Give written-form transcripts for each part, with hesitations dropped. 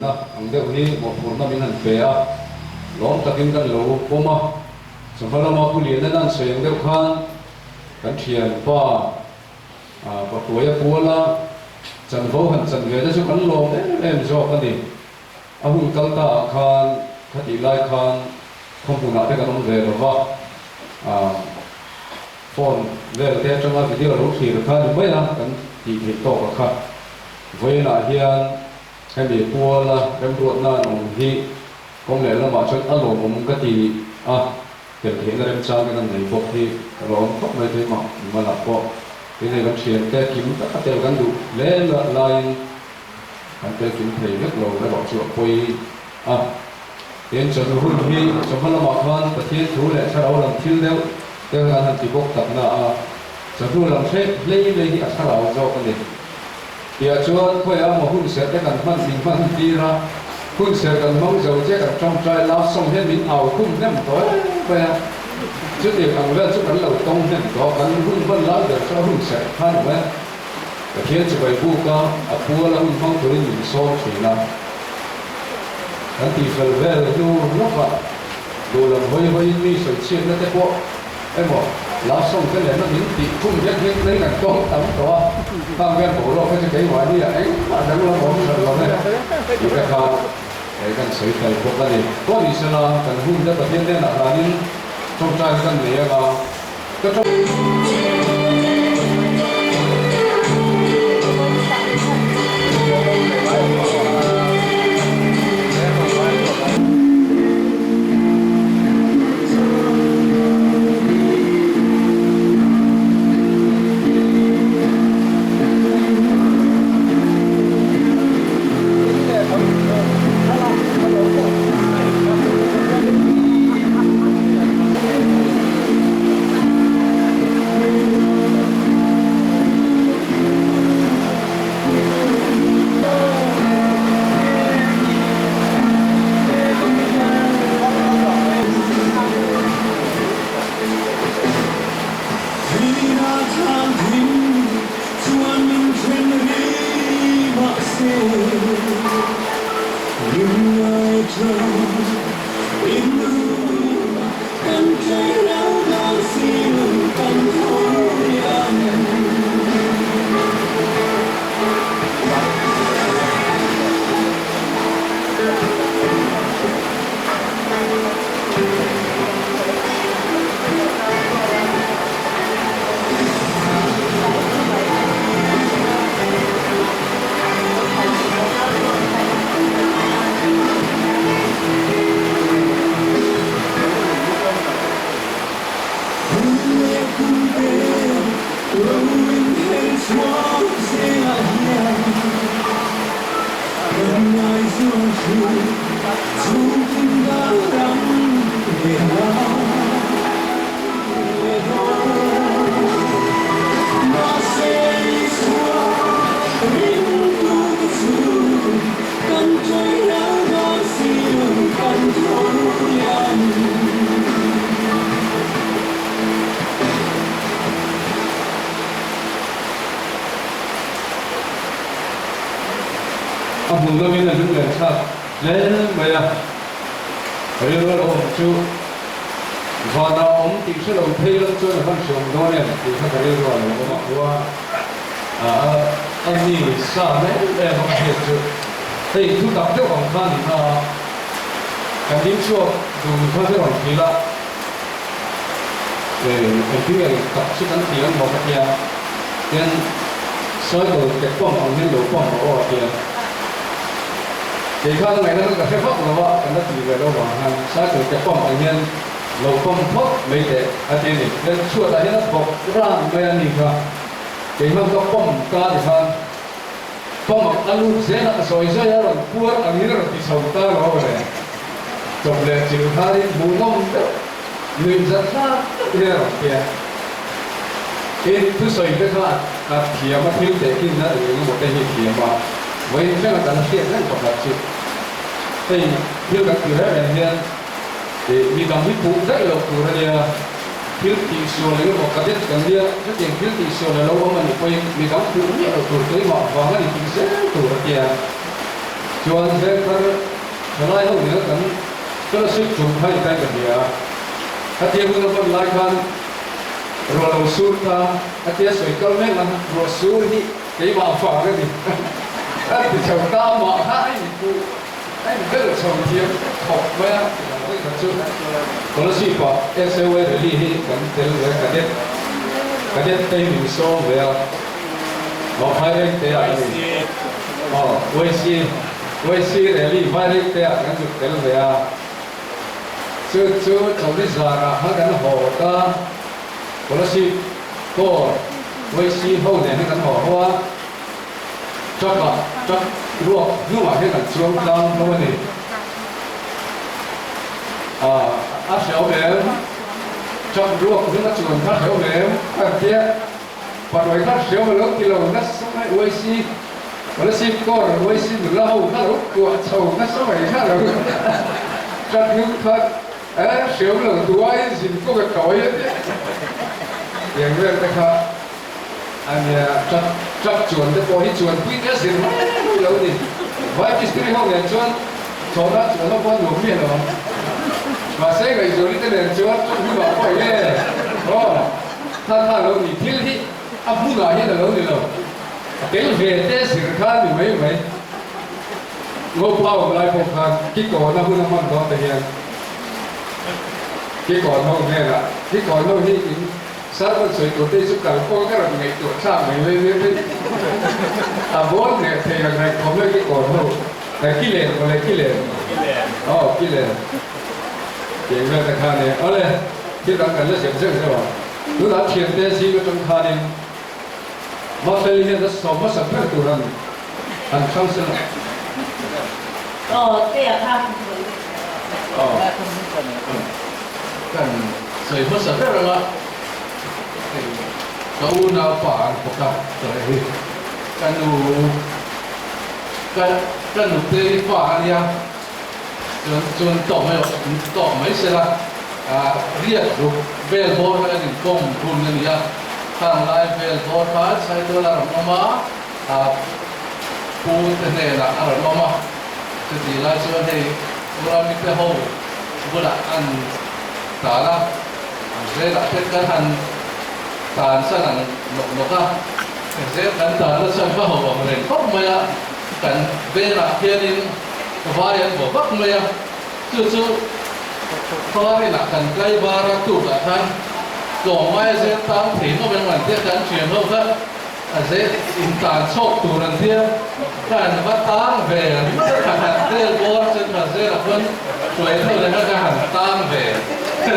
Na ang deuh hi mawhphurhna min han pe a, lawm takin kan lo pawm a. Chawhma lama Pu Liana an sawi ang deuh khan kan thianpa Pahruaia puala chanvo han chan ve na chu kan lawm em em zawk a ni. A hun kal ta ah khan khatih lai khan khaw hmunah te kan awm ve lo va, phone vel te atanga video lo thlir kha ni mai a kan tih theih tawk a kha. Vawiinah hian Hemi puala remruatna an awm hi kawng leh lamah chuan a lawmawm ka ti a, tel theihna remchang te kan nei bawk hi ka lawm khawp mai thei mah malah pawh tin hei kan thiante kim taka tel kan duh hle laiin kan tel kim thei vek lo erawh chu a pawi a. Tin chawhnu hun hi chawhma lamah khan Pathian thu leh thlarau lam thil deuh te kan han ti bawk tak na a, chawhnu lam hreh hlei hlei hi a thlarau zawk a ni. Tiah chuan khawiah maw hun serh te kan hman min hman tir a, hun serh kan hmang zo che kan tawngtai love song hian min au khum hnem tawh em mai a, chutiang ang vel chu kan lo tawng hnem tawh, kan hun hman lai ber chu a hun serh kha ni mai a, Pathian chibai buk a, a pual a hun hmang turin min sawm thin a, kan tihfel vel hnu lawkah duh lam hawi hawiin mi sawichhiatna te pawh Emaw, love song te lehna min tih khum hlek hlek mai kan tawng tam tawh a, khang vel boruak kha chu keimahni ah engmah danglam awm hran lo e tih te kha kan sawi fel bawk a ni. Pawh ni sela, kan hun te Pathian hnenah hlanin tawngtai kan nei anga ka tawng. A hmuh nawmin a lunglen thlak hle mai a, rilru lo awm chu vanah a awm tih hre lo phei lam chuan a van hreawm dawn em tih kha ka rilru a lo awm a. Khua a mi sa em em a ka hriat chu hei thu tak deuh ang kha a ni kha a, kan ding chhuak dun kha chu rawn hrilh a, engtin nge tak chu kan ti ang maw ka tia. Tian cycle ke pump ang hian lo pump rawh aw a tia. Kei khan ngaihna chu ka hre vak lo a, kan la ti ve lo vang khan cycle ke pump ang hian lo pump phawt mai teh a ti a ni. Tian chhuatah hian a bawk ran mai a ni kha. Kei hman ka pump ta ti khan pump ang a lut zel a, ka sawi zawi a rawn puar ang in a rawn ti chho ta lo a le. Chawp leh chilh khanin hmuhnawm deuh nuih zat hlak deuh hian a rawn tia. Tin, thusawi te kha a thiam a, thil tehkinna eng eng emaw te hi thiam a, vawiin thleng a kan hriat reng pakhat chu hei thil kan ti reng reng hian ih mi dang hi puh daih loh tur a nia, thil tihsual eng emaw cadet kan nia, chutiang thil tihsual a lo awm a nih pawhin mi dang puh miah loh tur keimah vang a ni tih zel tur a tia. Chuan vengthar thalai ho nena kan fellowship tum kha in kai ka hria. Khatia hun a hman lai khan ruah lo sur ta a tia sawi kal mek a, ruah sur hi keimah vang a ni a ti chho ta amah kha a inpuh a inbel chho thiam khawp mai a. Vawikhat chu Kolasib ah SAY rally hi kan tel ve a, cadet cadet te hi min sawm ve a, Vaphai reng te ah a ni. Aw YC YC rally vai reng te ah kan zuk tel ve a, chu chu Chawlhni zarah khan kan haw ta, Kolasib Corps YC ho nen hi kan haw ho a, truck ah truck ruak hnungah hian kan chuang tlang hlauh a ni. Ah a hrehawm em? Truck ruak hnung a chuan kha hrehawm em? Ka han tia. Pahrawi kha hriau a lo ti lo nasa mai uaisi Kolasib kawr uaisi nula ho kha lo kuah chho nasa mai kha lo tat hnung kha e hriau lo duai zin kawng a tawi a tia tiang vel te kha a nia tat tat chuan te pawh hi chuan pui te a zir mai mai lo ni vai mistiri ho nen chuan chawhna chuan ho pawh a nuam miah lo ang mahse ngaihzuali te nen chuan tat hnungah pawh eng nge aw. Kha kha lo ni, thil hi a hmunah hian a lo ni lo. A tel ve te zir kha a ni mai mai. Ngopa awm lai pawh khan kikawn a hun a hman dawn te hian kikawn ho hnenah, Kikawn ho hi in sermon sawi tur te hi chu kal pawh ka rawn ngaihtuah thlak mai mai mai mai. A bawn leh thei ang ngaihtuah mai kikawn ho. Kilen mawle kilen. Aw kilen. Tiang vel te kha nia. Awle. Thil dang kan la zeuh zeuh zeuh a, tunah thiante zing atang khanin Mafeli hian a sawm hmasa ber tur an han thlang se la. Aw, te a kha. Aw, kan sawi hmasa ber ang a, hei ka unaupa an bawk a, tawh hi ka nu ka ka nutei fa a nia. Chuan chuan tawk mai tawk mai sela riak ruk vel bawr kha kan inkawm hun a ni a, khang lai vel bawr kha Saitual a rawn awm a, pu te hnenah a rawn awm a, chutih lai chuan hei Urami te ho bulah an tan a, zelah te kan han tan san ang nawk nawk a, zel kan tan na chuan ka ho ang reng khawp mai a, kan vengah hianin Vai an vaw vak mai a, chu chu Khawarinah kan tlai var a tukah khan tlawmngai a zel tang thei nawm em an tia kan thian ho kha a zel in tan chhawk tur an tia ka an va tang ve ringawt a ka han vel bawr chuan ka zelah chuan hruai deuh leh kha ka han tang ve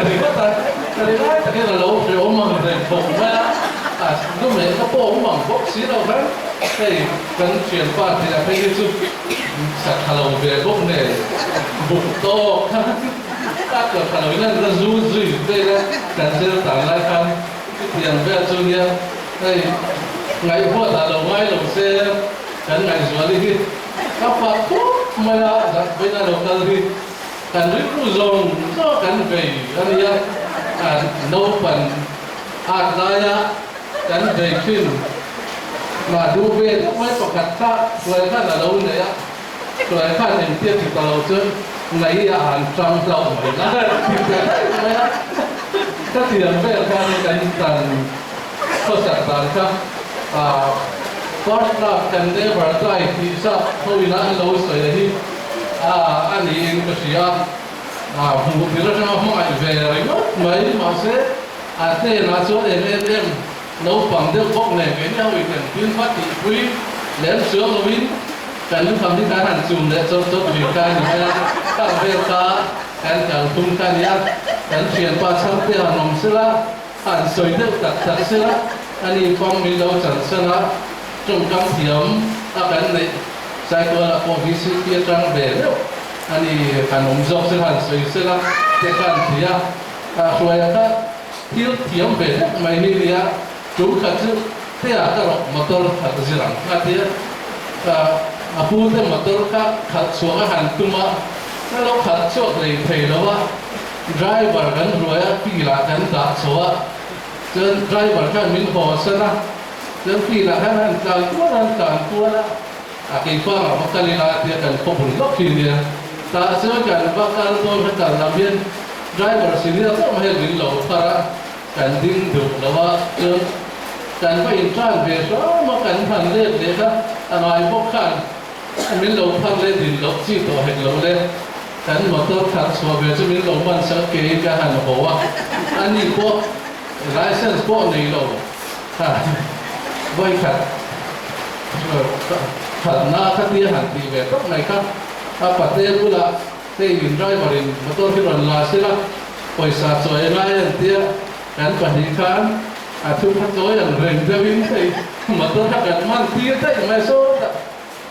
ringawt a, ka ri lai takin a lo hreawm ang reng bawk mai a, a dumeh ka pawh awm ang bawk si lo khan hei kan thianpa tih a phei hi chu Sak tha lo ve bawk nen buk tawk kha a tawh tha lo in an la zu zui vel a, kan zir tan lai khan chutiang vel chu nia hei ngaihhuat ah lo ngai lo se kan ngaihzuali hi ka fak khawp mai a, vawiin a lo kal hi kan rilru zawng zawng kan vei a nia, naupan at laia Kan vei thin. Mah duh ve deuh mai pakhat kha hruai khan a lo nei a, hruai khan engtia ti ta lo chuan ngai a han tang hlauh mai la ti ta daih mai a. Ka tiang vel khan kan tan khawsak dan kha first love can never die tih zat ho ina an lo sawi a hi a niin ka hria a, hmuh tir atanga hmangaih ve ringawt mai mahse A hnenah chuan em em em naupang deuh bawk nen keini ho in engtin va tihpui lem chuang loin kan lukham hi kan han chum leh chawt chawt thin kha a ni mai a, kang vel kha kan kal thung kha a ni a, kan thianpa chhangte han awm sela, han sawi deuh tak tak sela, ani pawm min lo chan san a, tawngkam thiam a kan neih Saitualah pawh VCP atang ve deuh ani han awm zawk sela han sawi sela te khan ti a. A hruaia kha thil thiam ve deuh mai hi nia, tum khat chu tea ka rawh motor khalh zir ang kha tia ka a pu te motor kha khalh chhuak a han tum a, ka lo khalh chhuak hlei thei lo a, driver kan hruai a field ah kan dah chho a, chuan driver khan min haw san a, chuan field ah khan han tlan kual a han tlan kual a. A keipangah va kal ila tia kan khaw bul lawk hi nia. Tah chuan kan va kal dawn kha kal lam hian driver senior deuh mai hian min lo phar a, kan ding duh lo a, chuan kan va intran ve hram a, kan han let leh kha a ngai bawk khan min lo phar leh din loh chi tawh hek lo le. Kan motor khalh chhuah ve chu min lo man sak keiin ka han haw a, ani pawh license pawh nei lo kha vawikhat khalhna kha tia han tih ve tawp mai kha a pate bulah hei in driver in motor hi rawn la sela pawisa chawi ngai an tia kan pahnih khan a thu kha chawi ang reng deuhin hei motor kha kan man tir daih mai sawtah.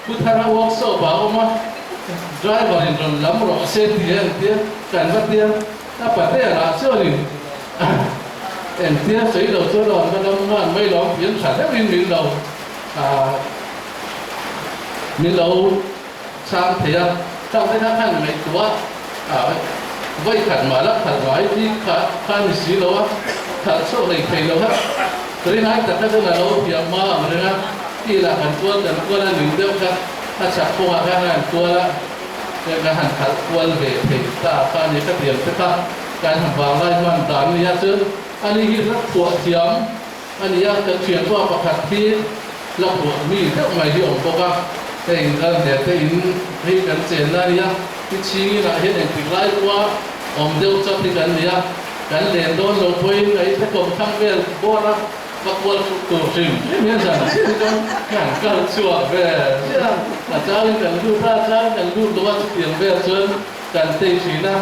Pu Thara workshop ah a awm a, driver in rawn lam rawh se ti a entir kan va tia, a patea lah chuanin entir sawi lo chuan rawn va lam ngan mai lo ang tih an tha deuhin min lo min lo chhang thei a, chang te kha khan ngaihtuah a vawi khat mah la khalh ngai bik kha kha ni si lo a, khalh chhuak nei thei lo a, rinai taka chuan a lo thiam hma ang reng a. Ti lah kan kual kan kual a ning deuh kha a chhak kawngah khan a han kual a, chuan kan han khalh kual ve thei ta kha a ni ka tiang te kha kan han vanglai hman dan a nia chuan ani hi hla phuah thiam a ni a, kan thianpa pakhat hi hla phuah mi deuh mai hi a awm bawk a, hei ral hle te in hei kan chenna a nia, hi chhingin ah hian engtik lai pawha awm deuh chauh hi kan ni a, kan len dawn lo pawhin a in kawm thlang vel bawr a. Ka kual hruk tur hrim hrim hian zan chiah hi chuan kan kal chhuak ve chiah a, a changin kan lut a, a changin kan lut lo a, chutiang vel chuan kan tei thin a,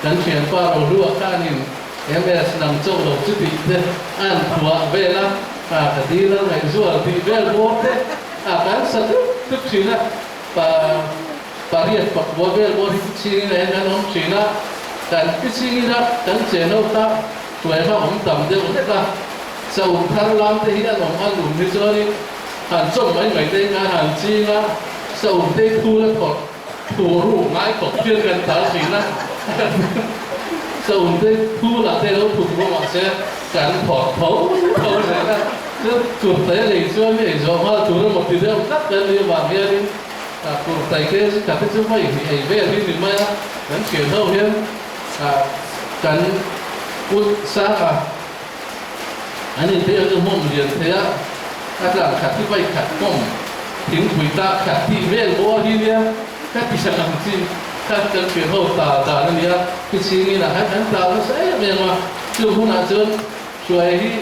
kan thianpa Rohlua khanin MS nang chauh lo chu tih te a han phuah vel a, ka dil a ngaihzual tih vel bawr te a kan sa tup tup thin a, pa pariat pakua vel bawr hi chingin a en an awm thin a, kan pi chingin a kan chen ho kha Hruai kha awm tam deuh hlek a, chauh thar lam te hi an awm a lum hi chuanin han chawm mai mai te khan han ching a, chauh te thu la thawk thu ruk ngai khawp hian kan tal thin a, chauh te thu lah te lo thuk bawk mahse kan thawk tho tho zel a, chuan kurtai a lei chuan mi ei zawh nghal tur emaw ti deuh tlat kan nih avang hianin kurtai te khat hi chu vawi hnih ei vel hi ni mai a, kan thian ho hian Kan kut sang a, an inthei ang chu hmawm lian thei a, a tlang khat hi vai khat hmawm thingpui tak khat tih vel bawr hi nia ka ti sak ang chi kha kan hriat ho ta dan a nia, khi chhingin ah khan kan tlau nasa em em a, chu hunah chuan hruai hi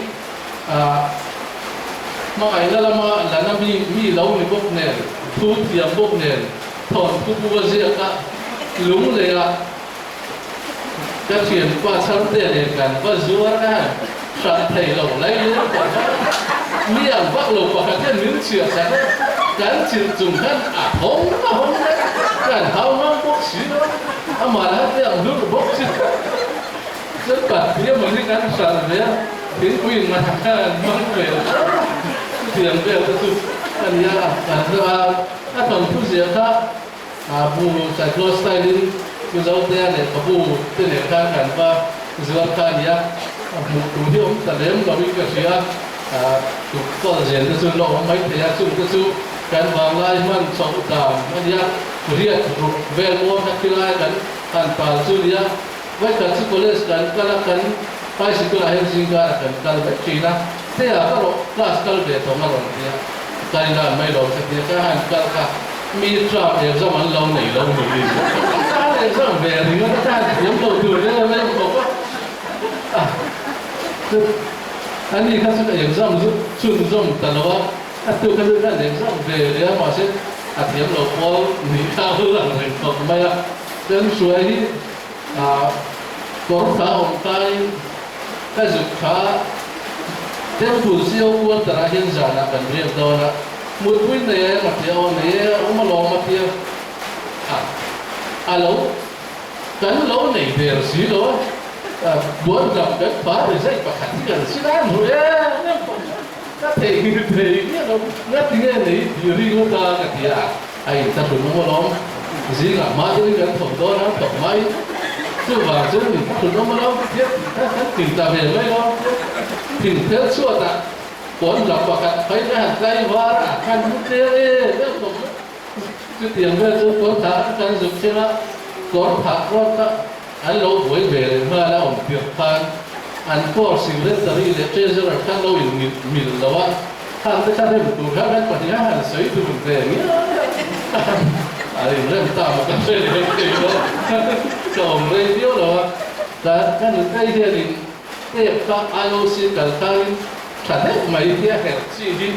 hmangaihna lama lana mi mi lo ni bawk nen, thu thiam bawk nen, thawnthu bu a ziak a, lung leh a. Ka thianpa Chharte nen kan va zuar a, hran thei lo lai leng tawh va, mi ang vak lo pakhat hian min chhiah sak a, kan chilh chung khan a hawng a hawng mai, kan hau ngam bawk si lo, amah lah te ang hlur bawk si lo, chuan pathiam ang hi kan hran ve a, thingpui in ngah khan an hmang ve lo, chutiang vel te chu a nia, kan a thawnthu ziah kha. A bu cyclo style in Mizotea lehkhabu te nen khan kan va zuar kha a nia, a hmuh tur hi awm ta lem lo in ka hria, tuk kawlh zel te chu an lo awm mai thei a, chung te chu kan vanglai hman chhoh dan a nia, riat ruk vel mawn kha khilai kan han pal chu a nia, vawikhat chu college kan kal a, kan bicycle ah hian zingkarah kan kal vek thin a, Tea ka rawh class kal ve tawh nga rawn tia, kal ila mai lo ka tia, ka han kal kha. Mi term exam an lo nei lo niin tan exam ve ringawt a tan thiam lo tur vel em bawk a. A ni kha chu ka exam zu chhunzawm ta lo a, a tu kha chu kan exam ve leh a mahse a thiam lo pawl nih kha a lang reng khawp mai a. Kan hruai hi kawr kha awm tain ka zuk kha temple zio quarter ah hian zanah kan riak dawn a. Mutpui nei em a tia aw nei e a awm alawm a tia a a lo kan lo nei der si lo a buan dam kan pa ri zai pakhat hi kan sin a hmu em em pawh ka thei thei nge lo ngati nge nei tih ring ngawt a ka tia a in ta hlun awm alawm zingah hma deuhin kan thawk dawn a thawk mai chuvang chuan in ta hlun awm alawm ka tia kan tin ta ve mai lo thing phel chhuatah. Pawn lam pakhat phei te han tlai var a, kan mu tlem em em khawp mai. Chutiang vel chu kawrthah an kan zuk thleng a, kawrthah pawh kha an lo buai ve leh nghal a awm tirh khan an court secretary leh treasurer khan lo in mil lo a, khang te kha rem tur khan kan pahniha han sawi dun ve ngial a, a inrem ta maw ka hre leh thei lo, ka awm rei viau lo a, ka nutei hianin Tep kha IOC kal tangin tha deuh mai hi a herh chi hi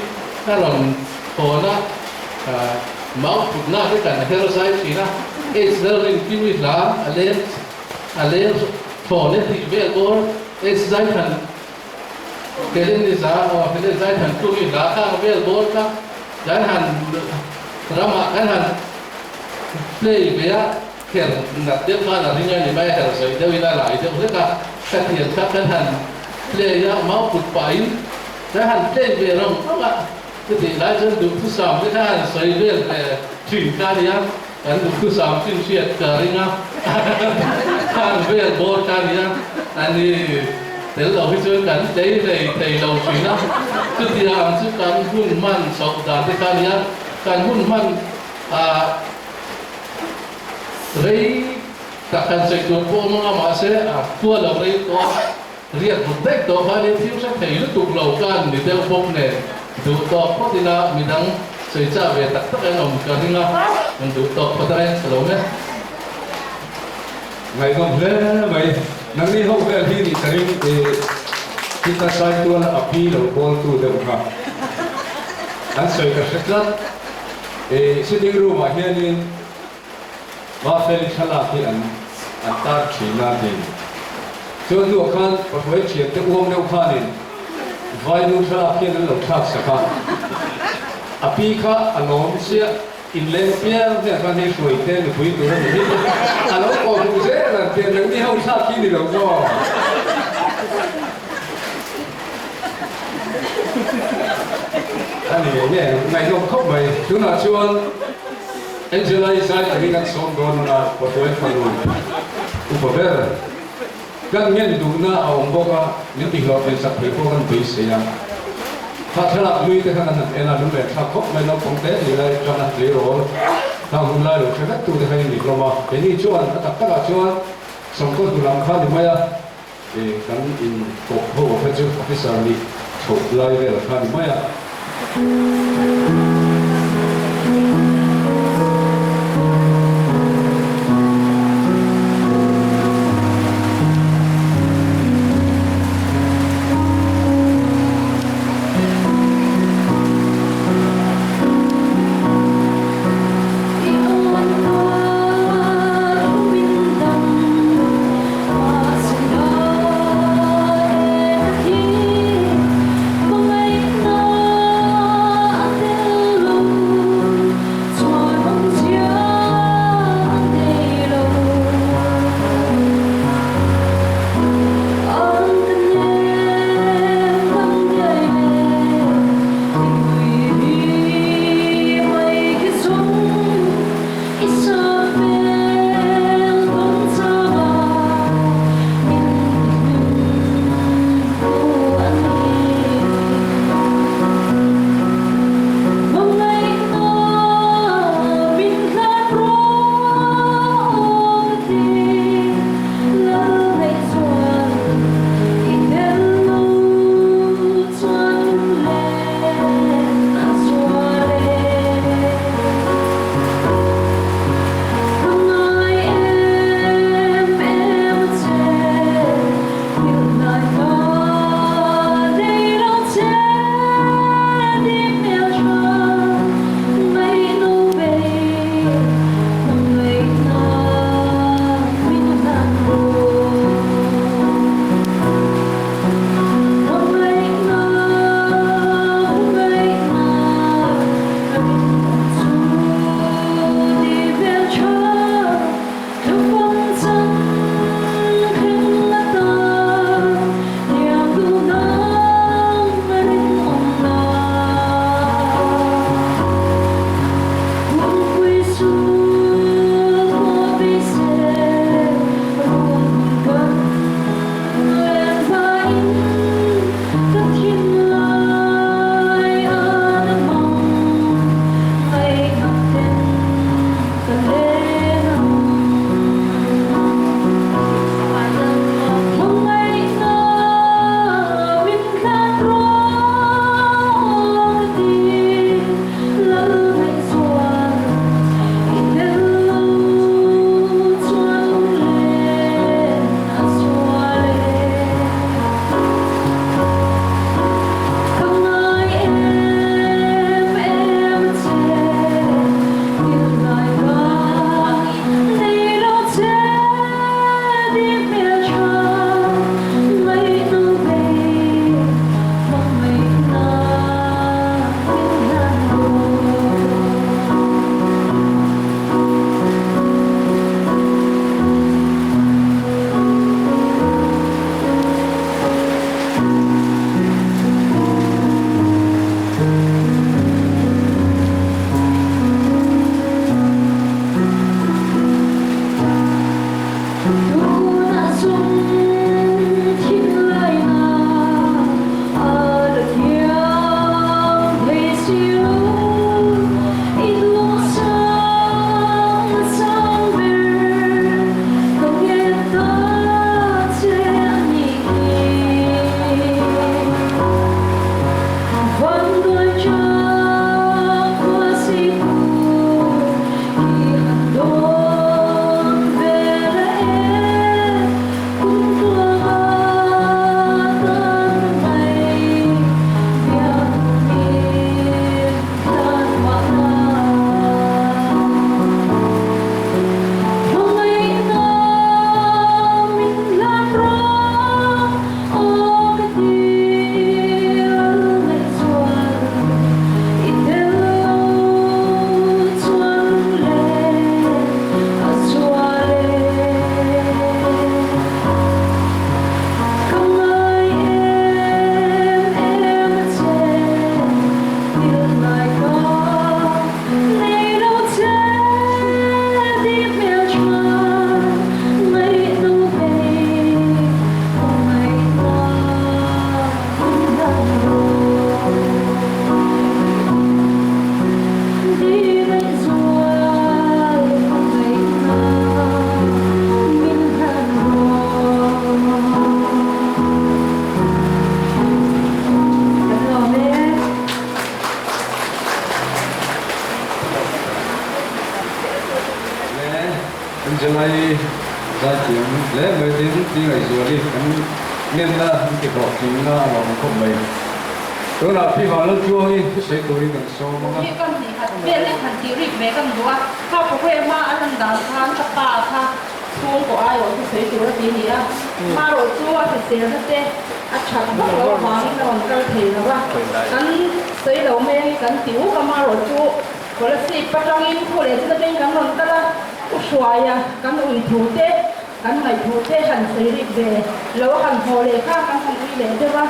ka rawn thawn a, mau phutna te kan her zai thin a, H Lalrin Kiwi hla a leng a leng thawn e tih vel bawr H Zaithan Helen za aw Helen Zaithan Kiwi hla khang vel bawr kha kan han ramah kan han play ve a. Her nat deuh khan a ring a ni mai a, her zawi deuhin a lai deuh hlek a, ka thian kha kan han play a, mau put pahin kan han play ve rawng rawng a, chutih lai chuan duhthusam te kha han sawi vel ve thin kha a nia, kan duhthusam chin hriat ka ring a, khan vel bawr kha a nia, a ni tel lo hi chuan kan tlei hlei thei lo thin a, chutiang ang chu kan hun hman chhoh dan te kha a nia, kan hun hman ah. Rei tak han sawi tur pawh awm anga mahse a khua lo rei tawh a, riak vut daih tawh khanin thil hre thei lutuk lo khan ni deuh bawk nen duh tawk phawt ila midang sawi chah ve tak tak an awm ka ring a, an duh tawk phawt a reng lo mek. Ngaihnawm hle mai. Nangni ho vel hi nih ka ring i Peter Saituala a pi lo bawltu deuh kha an sawi ka hre tlat. I sitting room ah hianin Mafeli thlalak hi an an tar thin a ni. Chuan hnuah khan Pathuai thian te uang deuh khanin Vainu thlalak hian an lo thlak sak a. A pi kha a lawm chiah inleng piang hnen khan hei hruai te nupui tur a ni hi a lo kawh hmuh zel an tia nangni ho thlak hi ni lo maw? A ni ngei ngei ang, ngaihnawm khawp mai. Tunah chuan Angela-i zai takin an sawm dawn a, Pawtuai fanu upa ber kan ngen duhna a awm bawk a, min tihlawhtlin sak thei pawh kan beisei a. Kha thlalak hlui te khan an han en a, lunglen thlak khawp mai, naupang te ni lai atang a tleirawl khang hun lai lo hre vek tute kha in ni hlawm a. Keini chuan a tak takah chuan Sawmkaw hnu lam kha ni mai a. Kan in kawp ho kha chu officer nih chhoh lai vel kha ni mai a. Angelai zaithiam hle mai tin ti ngaihzuali kan ngenna an ti hlawhtling na a lawm khawp mai. Tunah Pi Vanlaltluangi thusawi turin kan sawm ang a. Hi kan hnih khat vel lek han tih rik ve kan duh a, kha programme a a lan dan khan ka pa kha chhungkaw aiawh thusawi tur a ti ni a, hmarawh chu a hriselna te a that vak lo avangin a rawn kal thei lo a, kan sawi lo mai ang i kan ti uk a, hmarawh chu Kolasib atangin khu leh chin atangin kan rawn kal a, U Hruaia kan ui thu te, kan ngaih thu te han sawi rik ve lo a han haw leh kha kan han ui leh deuh a,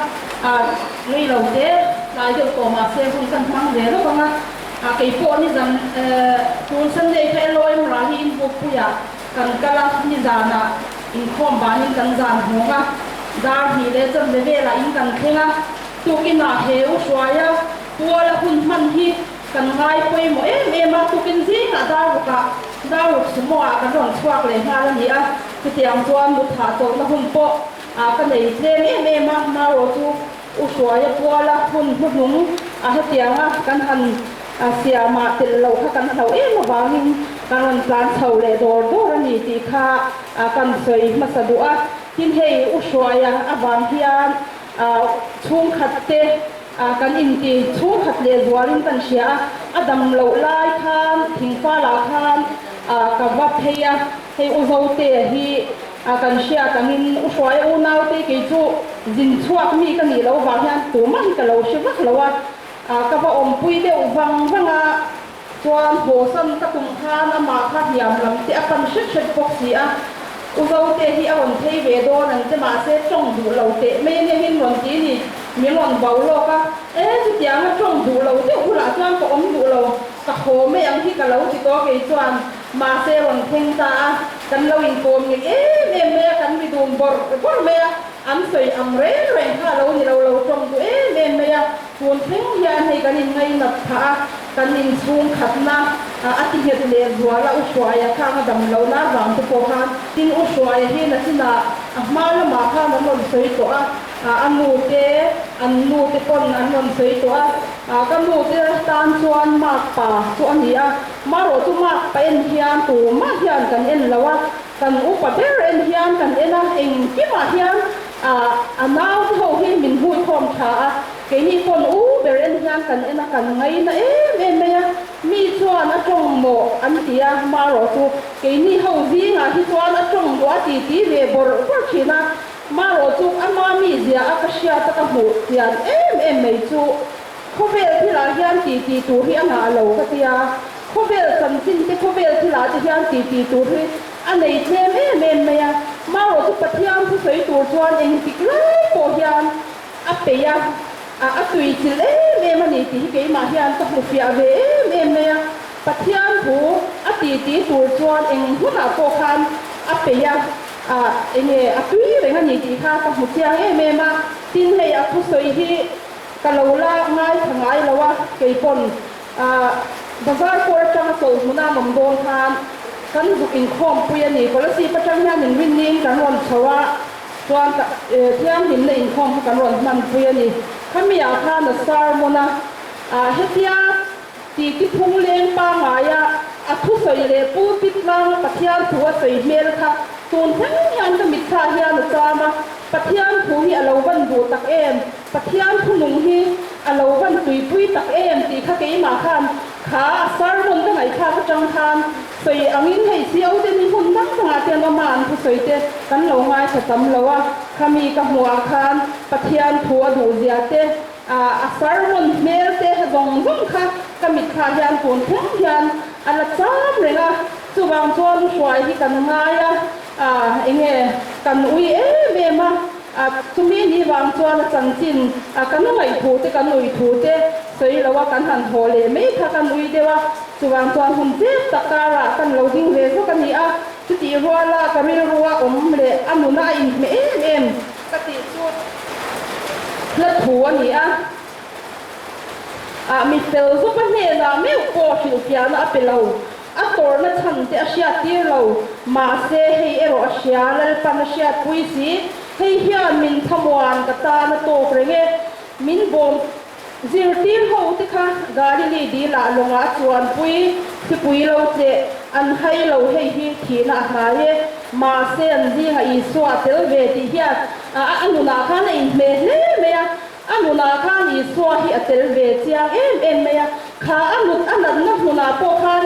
ah nui lo te tlai deuh tawh mahse hun kan hmang ve lawk ang a, ah kei pawh nizan eh tun Sunday kha LOM rah hi inbukpuiah kan kal a, nizanah inkhawm banin kan zan hawng a, dar hnih leh chanve velah in kan thleng a, tukinah he U Hruaia puala hun hman hi Kan ngai pawimawh em em a, tukin zingah darrukah darruk sumo-ah kan rawn chhuak leh nghal a ni a, chutiang chuan mut hahchawlhna hun pawh ka nei tlem em em a, marawh chu U Hruaia puala hun hnuhnung a hetianga kan han siamah telh loh kha kan hlauh em avangin kan rawn tlan chho leh dawr dawr a ni tih kha kan sawi hmasa duh a, tin hei U Hruaia avang hian chhungkhat te Kan inti chhungkhat leh zualin kan hria a, a dam loh lai khan thingfalah khan ka va phei a, hei U Zote hi kan hriat angin U Hruaia unaute kei chu zin chhuak mi ka nih loh vang hian tumah hi ka lo hre vak lo a, ka va awmpui deuh vang vang a, chuan hawsan ka tum khan amah kha hniam lam te a pan hret hret bawk si a, U Zote hi a rawn phei ve dawn ang che mahse tawng duh lo teh mai ania hin rawn ti ni. Min rawn bau lawk a, E, chutianga tawng duh lo deuh bulah chuan ka awm duh lo, ka haw mai ang hi ka lo ti tawh kei chuan, mahse rawn thleng ta a, kan lo inkawm ngei em em mai a, kan ri dun bawrh bawrh mai a, an sawi ang reng reng kha a lo ni lo, lo tawng duh em em mai a, tun thleng hian hei kan inngainat phah a, kan inchhung khatna a ti nghet leh zual a, U Hruaia khang a dam lohna avang te pawh khan, tin U Hruaia hi nachinah a hma lamah khan an rawn sawi tawh a, A nu te, an nu te pawn an rawn sawi tawh a, ka nu te tan chuan mark pa chu a ni a, marawh chu mark pa en hian tumah hian kan en lo a, kan upa ber en hian kan en a, engkimah hian a nau te ho hi min huikhawm tha a, keini pawn u ber en hian kan en a, kan ngaina em em mai a, mi chuan a tawng maw an ti a, marawh chu keini ho zingah hi chuan a tawng duh a ti ti ve bawrh bawrh thin a. Marawh chu a mami zia a ka hriat a ka hmuh chian em em mai chu khawvel thilah hian ti ti tur hi a ngah lo ka tia, khawvel chanchin te khawvel thilah te hian ti ti tur hi a nei tlem em em mai a, marawh chu Pathian thusawi tur chuan engtik lai pawh hian a peih a, a tui chilh em em a ni tih hi keimah hian ka hmu fiah ve em em mai a, Pathian thu a ti ti tur chuan eng hunah pawh khan a peih a. Ah, enge a tui reng a ni tih kha ka hmu chiang em em a, tin hei a thusawi hi ka lo la ngaithla ngai lo a, kei pawn ah bazar pawh atanga chawlh hmuna an awm dawn khan kan zuk inkhawm pui a ni, Kolasib atang hian inrinniin kan rawn chho a, chuan ka thianghlimna inkhawm kha kan rawn hman pui a ni, khami ah khan a sermon a, ah hetia Ti ti phung leng pangaia a thusawi leh pulpit tlanga Pathian thu a sawi hmel kha tun thleng hian ka mitthla hian a cham a, Pathian thu hi a lo van duh tak em, Pathian thu nung hi a lo van tuipui tak em tih kha keimah khan kha a sermon ka ngaihthlak atang khan sawi angin hei CO te ni hmun dang dangah te an awm a, an thusawi te kan lo ngaithla tam lo a, khami ka hmuhah khan Pathian thu a duhzia te A sermon hmel te zawng zawng kha ka mitthla hian tun thleng hian a la cham reng a, chuvang chuan hruai hi kan ngai a, enge kan ui em em a, chumi ni vang chuan a chanchin kan ngaih thu te kan ui thu te sawi lo a kan han haw leh mai kha kan ui deuh a, chuvang chuan hun zep tak karah kan lo ding ve zawk a ni a, chutih ruala ka rilrua awm leh a nuna a inhmeh em em. Ka tih chu hla thu a ni a, ah mi fel zawka hnenah meuh pawh hrilhfiahna a pe lo, a tawrhna chhan te a hriattir lo, mahse hei erawh a hria, Lalpan a hriatpui si, hei hian min thamuan ka tan a tawk reng e, min bawm. Zirtir ho te kha Galili dilah lawngah a chuanpui, thlipui lo tleh, an hai lo hei hi thihna a hnai e. Mahse an zingah Isua a tel ve tih hian a nunah khan a inhmeh hle mai a. A nunah khan Isua hi a tel ve chiang em em mai a. Kha a nut a natna hmunah pawh khan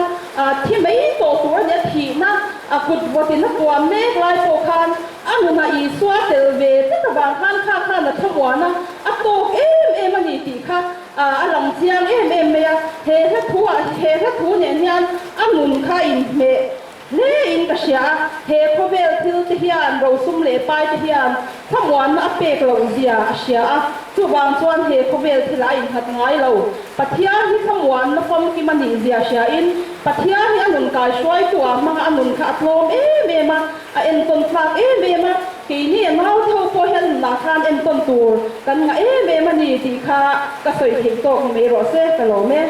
thi mai tawh tur a ni a, thihna a kut vawtin a puan mek lai pawh khan a nunah Isua a tel ve tlat avang khan kha khan a thlamuan a, a tawk em em a ni tih kha a lang chiang em em mai a. He hla thu ah he hla thu nen hian a nun kha a inhmeh Hle in ka hria a, he khawvel thil te hian rosum leh pai te hian thlamuanna a pek loh zia a hria a, chuvang chuan he khawvel thilah a innghat ngai lo. Pathian hi thlamuanna famkim a nih zia hria in Pathian hi a nun kai hruaitu ah hmanga a nun kha a tlawm em em a, a entawn thlak em em a, keini a nau tho pawh hian nunah khan entawn tur kan ngah em em a ni tih kha ka sawi theih tawk ni mai rawh se, ka lawm e.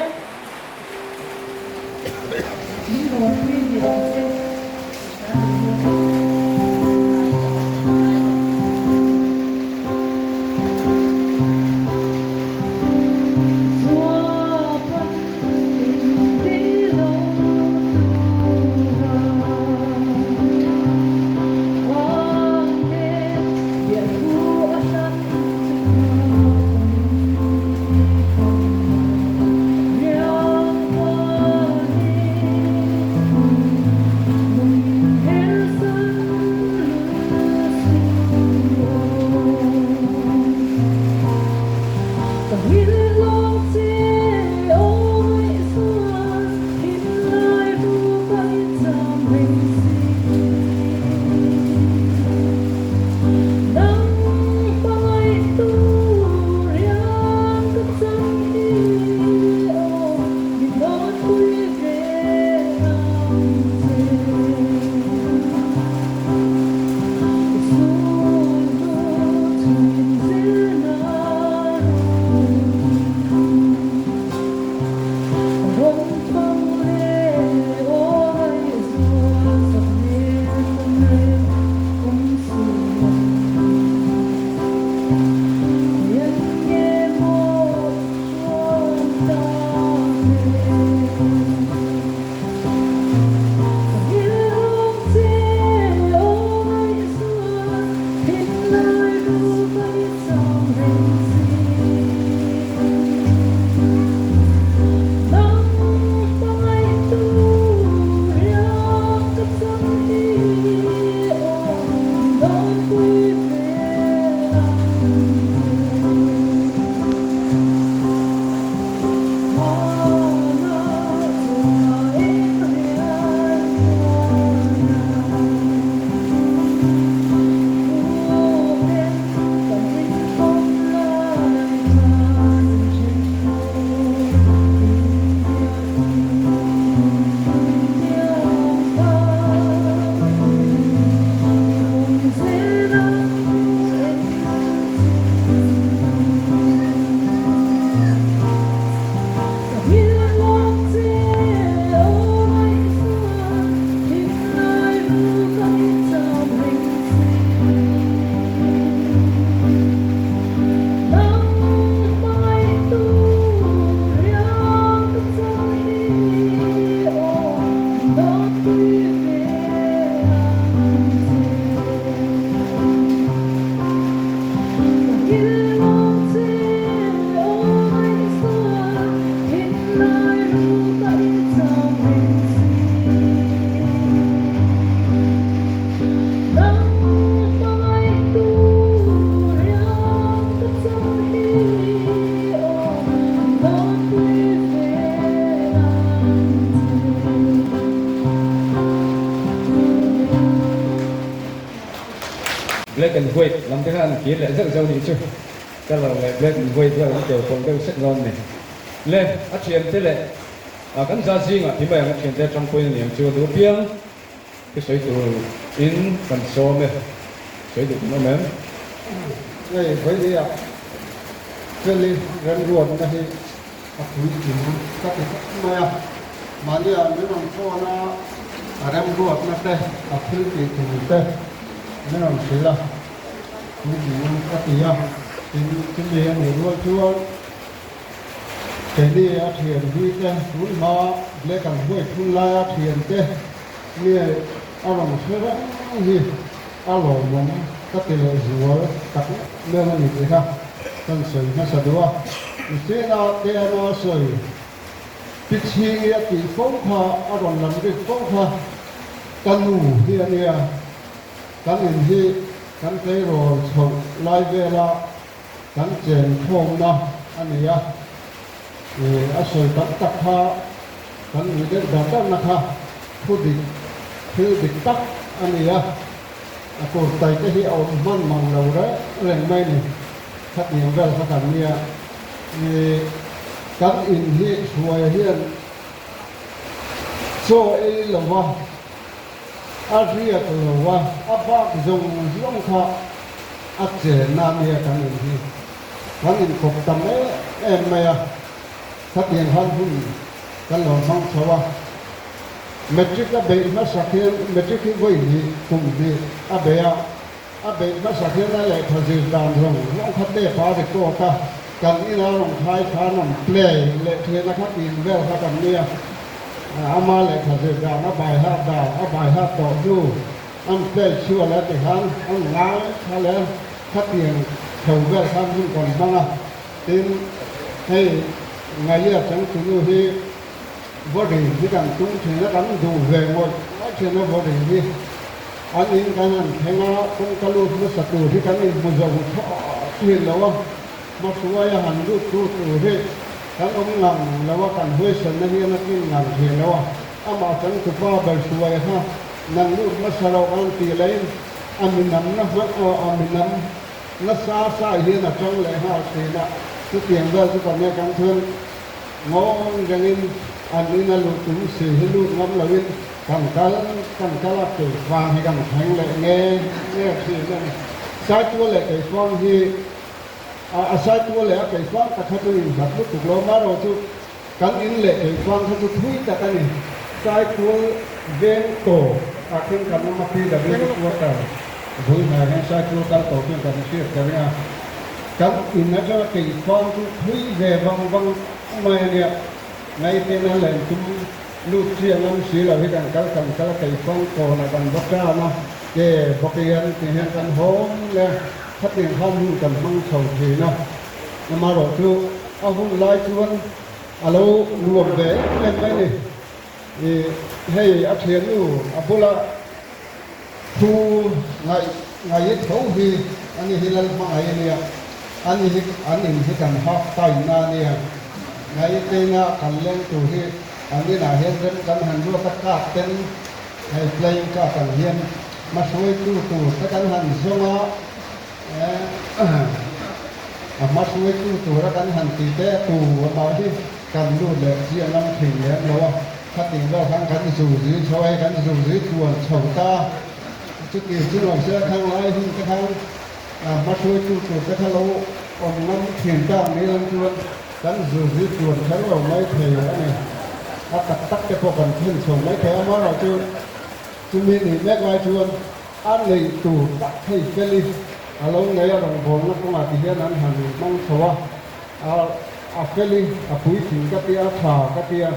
Black and white lam te khan an kir leh zeuh zeuh nih chu colour leh black and white vel an keu pawlh deuh sek dawn a ni. Le a thiante leh kan za zingah ti mai ang a thiante atang pawhin a ni ang chu a duh piang. Ka sawi tur in kan sawm e, sawi duh kan awm em? Hei Vawileia Feli remruatna hi a puitling ka ti khawp mai a, mahnia min rawn phone a, a remruatna te, a thil tih tur te min rawn hrilh a, puitling ka ti a, tin chumi a nih rual chuan. Keini a thian hlui te tun hma black and white hun laia thian te nge a rawn hre reng hi a lawmawm ka ti leh zual tak meuh a ni tih kha kan sawi hmasa duh a. Mihringa te ama sawi pi chhingi a tih fo kha a rawn lam rik fo kha ka nu hi a nia. Kan in hi kan tleirawl chhoh lai vela kan chen khawmna a ni a, a sawi tam tak kha kan nuih deuh dar darna kha thu dik, thil dik tak a ni a, a kurtai te hi a awm hman mang lo reng reng mai ni, khatiang vel kha kan nia. Kan in hi hruai hian chaw ei lova A riak lo a, a bak zawng zawng kha a chenna nia kan in hi. Kan inkawp tam em em mai a, khatiang khan hun kan lo hmang chho a. Matric a beih hmasak hian matric hi vawi hnih kum hnih a bei a, a beih hmasak hian a lehkha zir dan zawng zawng kha tep a record a, kan ina rawn khai khan an play leh thin a khatin vel kha kan nia. Ama lehkha zir dan a bai hat dan a bai hat tawh hnu an play chhuah leh ti khan an ngai tha leh khatiang tho vel khan hun kan hmang a, tin hei Ngaia changtunu hi vaw ring hi kan tum thin a kan duh ve ngawih ngawih thin a vaw ring hi an in kan han thleng a kawngka lut hmasa tur hi kan inhmu zo thlawh thin lo a hmahruai a han lut tu tur hi Kan awm ngang lo a, kan huaisanna hian a tlin ngang thei lo a, amah changtupa ber hruai kha nang lut hmasa lo an tih laiin a minamna hman aw a minam nasa sa hian a tang leh nghal thin a, chutiang vel chu kan e kan chuan ngawn rengin an ina luh tum si hi lut ngam loin kan kal kan kal a keifang hi kan thleng leh nge nge thin a ni. Saitual leh keifang hi A saitual leh a keifang tak kha chu inhlat lutuk lo, amaherawhchu kan in leh keifang kha chu thui tak a ni. Saitual veng tawp ah khin kan awm a, PWD quarter bul hnaiah hian saitual kal tawh chuan kan hriat ka ring a. Kan in atanga keifang chu thui ve vang vang mai a nia, ngaihten a len tum lut chiang awm si lo hi kan kal kan kal a, keifang kawnah kan va tan a, ke bawk hian ti hian kan hawng leh a. Khatiang khan hun kan hmang chho thin a, amaherawh chu a hun lai chuan a lo nuam ve em em mai a ni. Ih hei a thiannu a bula thu ngaih ngaih tho hi a ni hi Lalhmangaih a nia, a ni hi an in hi kan half time na a nia, ngaihkeina kan leng tur hi an inah hian rem kan han ruat a card ten hei playing card ang hian Hmahruaitu tur te kan han zawng a, a hmahruaitu tura kan han tih te tu amah hi kan lut leh chiah ngam thin lem lo a, khatin vel khan kan zuzui chho a, hei kan zuzui tluan chho ta a, chuti chu lo se khang lai hun te khan hmahruaitu tur te kha lo awm ngam thin ta ang ni lang chuan kan zuzui tluan kher lo mai thei a ni. A tak tak te pawh kan thlen chho mai thei a, amaherawhchu Chumi nih mek lai chuan a neih tur tak thei fel i a lo nei a rawngbawlna kawngah ti hian an han hmang chho a, a a fel i a puitling ka tia, a tha ka tia,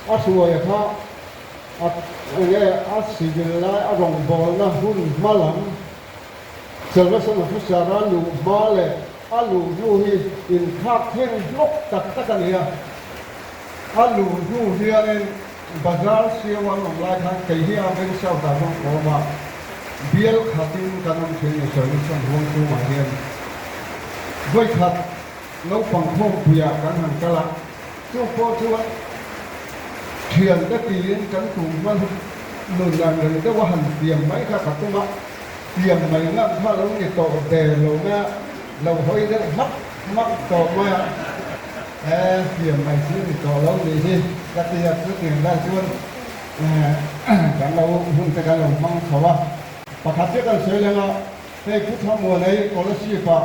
a hruaia kha a enge a civil lai a rawngbawlna hun hma lam Salvation Officer a luh hma leh a luh hnu hi inthlak thleng hlawk tak tak a ni a, a luh hnu hianin Bazar siau an awm lai khan kei hi a veng south ah chuan ka awm a, bial khatin kan awm thin ni Service an huang chhungah hian vawikhat naupang khawmpuiah kan han kal a, chu pawh chuan thian te tiin kan tum hma nun ang reng deuh a han pian mai kha ka tum a, pian mai ngam kha lo ni tawh der lo mai a, lo hawi deuh hmak hmak tawh mai a. He fiam mai chu ni tawh lo nih hi ka ti a, chutiang lai chuan kan lo hun te kan lo hmang chho a. Pakhat chiah kan sawi leng a, hei Pu Thamuanei Scholarship-ah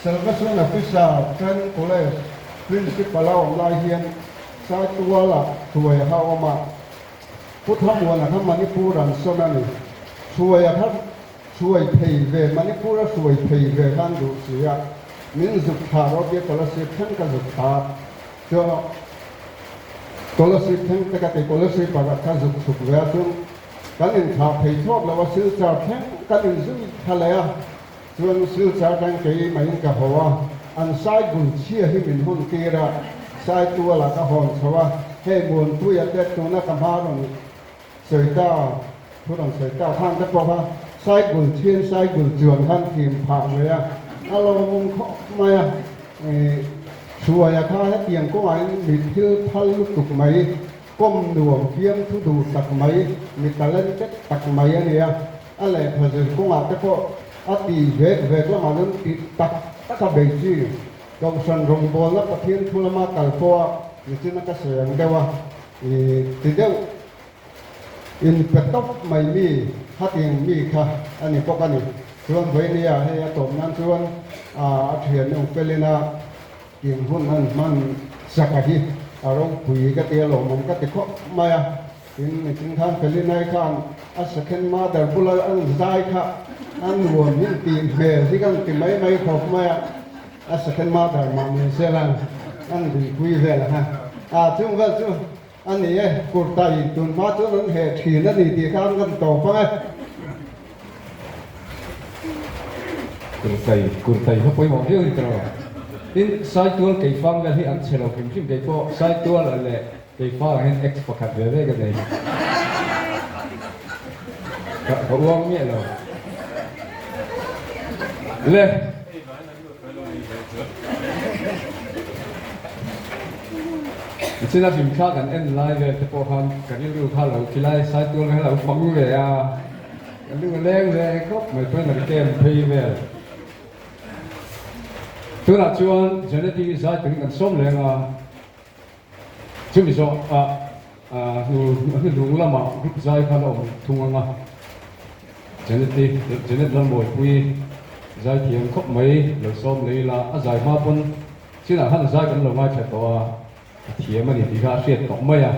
Salvation Officer Trent College Principal a awm lai hian Saituala hruai a awm a, Pu Thamuana kha Manipur an sawn a ni. Hruai a kha Hruai thei ve, Manipur a hruai thei ve khan duh si a, min zuk thla rawh tia Kolasib thleng ka zuk thla. Chuan Kolasib thleng te ka ti, Kolasib ah ka zuk chhuk ve a, chuan kan inthlah phei chhuak lo a, Silchar thleng kan inzui thla leh a, chuan Silchar thleng kei maiin ka haw a, an sai bul chhia hi min hawn tir a, sai tualah ka hawn chho a, hei Muanpuia te tuna ka hma rawn sawi ta, thu rawn sawi ta khan te pawh kha sai bul chhian sai bul chuan khan thim phah ve a, a lawmawm khawp mai a, ih Hruaia kha hetiang kawngah in mi thil phal lutuk mai, kawm nuam fiam thu duh tak mai, mi talented tak mai a ni a, a lehkha zir kawngah te pawh a ti vek vek lamah chuan ti tak tak a bei chi. Kohhran rawngbawlna Pathian thu lama kal pawh a nichin a ka sawi ang deuh a, ih ti deuh In pe tawp mai mi khatin mi kha a ni bawk a ni. Chuan vawinia hei a tawp nan chuan a thian nu felin a tin hun an hman saka hi a ropui ka ti a lawmawm ka ti khawp mai a. Tin nichin khan Felinai khan a second mother bula an zai kha a nuam in tih hmel hi kan ti mai mai khawp mai a. A second mother mah ni sela an dinpui vel a ha. A chung vel chu A ni e, kurtai tun hma chuan an heh thin a ni tih khan kan tawp ang e. Kurtai, kurtai kha pawimawh viau ni tawh. Tin, Saitual Keifang vel hi an chhe lo hrim hrim kei pawh Saitual leh Keifang ah hian ex pakhat ve ve ka nei. Ka ka uang miah lo. Le. Nichin a hlimthla kan en lai vel te pawh khan ka rilru kha lo khilai Saitual kha lo fang ve a, ka lu a leng ve khawp mai pawhin an kem phei vel. Tunah chuan Janeti zai turin kan sawm leng a, chumi zawh ah hnu lamah group zai kha la awm thung ang a. Janet-i, Janet Lalmawipui zai thiam khawp mai lo sawm lei ila, a zai hma pawn chinah khan zai kan lo ngaithla tawh a, a thiam a ni tih kha a hriat tawh mai a.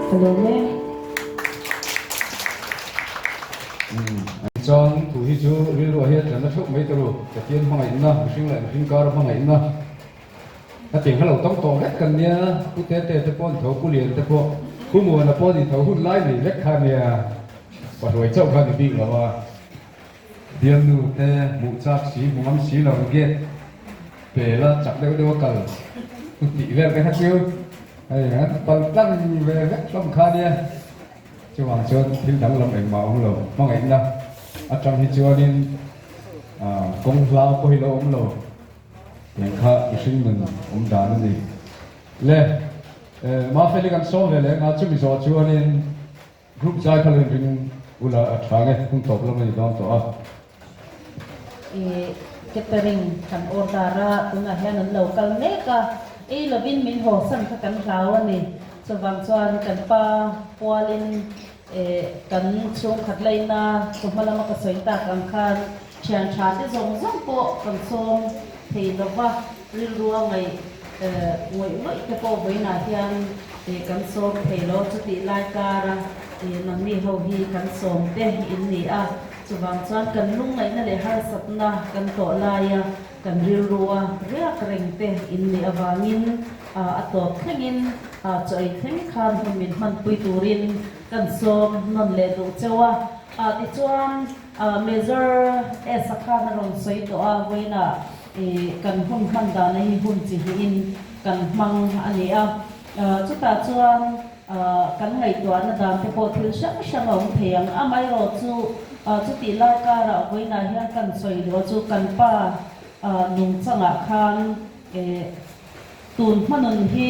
Ka lawm e. Chuan thu hi chu rilruah hian tlanna theuh mai tur u, Pathian hmangaihna, mihring leh mihring kara hmangaihna a tiang kha lo tam tawh vek kan nia, Pu Tete te pawh an tho, Pu Lian te pawh, Pu Muana pawh an intho hun lai nei vek kha nia, Pahruai chauh kha ni bik lo a. Bialnu te hmuh chak si, hmu ngam si lo gate pe la chak deuh deuh a kal ku tih vel te kha chu hei an pal tlang ve vek hlawm kha nia. Chuvang chuan thil danglam engmah a awm lo, hmangaihna atang hi chuanin kawng hla pawh hi lo awm lo tiang kha mihring nun awm dan a ni. Le Mafeli kan sawm ve leh anga chumi zawh chuanin Group zai kha lo inring ula a tha nge hun tawp lam a ni dawn tawh a. I catering kan order a, tunah hian an lo kal mek a, ei lovin min hawsan kha kan hlau a ni. Chuvang chuan kan pa pualin kan chhungkhat laina chawhma lama ka sawi tak ang khan thian tha te zawng zawng pawh kan sawm thei lova, rilru a ngaih ngawih ngawih te pawh vawiinah hian kan sawm thei lo. Chutih lai kara nangni ho hi kan sawm te in ni a, chuvang chuan kan lungngaihna leh harsatna kan tawh laia kan rilrua riak reng te in nih avangin a tawp thlengin chaw ei thleng khan hun min hmanpui turin kan sawm nawn leh duh cheu a. Tichuan Major S-a khan a rawn sawi tawh a, vawiinah kan hun hman dana hi hun chi hnihin kan hmang a ni a. Chutah chuan kan ngaihtuahna dan te pawh thil hrang hrang a awm thei ang. Amaherawhchu chutih lai karah vawiinah hian kan sawi duh a chu kan pa nungchangah khan tun hmanun hi